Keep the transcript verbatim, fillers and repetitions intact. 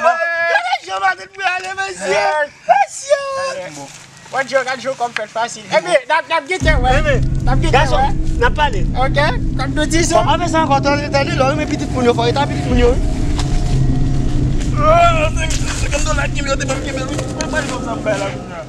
Gade jan madanm mwen ale, mesye. Mesye. Bon, Djo, gad jan kòm fèt fasil. Epi, n ap, n ap gentan wè. N ap gentan wè. Gason, n ap pale. Ok, kòm nou di sa. Bon, pa fè sa ankò, tande, tande, lè w renmen pitit moun yo, fò w rete ak pitit moun yo, wi. Senkant dola kenbe, yo te ban m kenbe, wi. Mwen pral konn sa m bay la, kounya.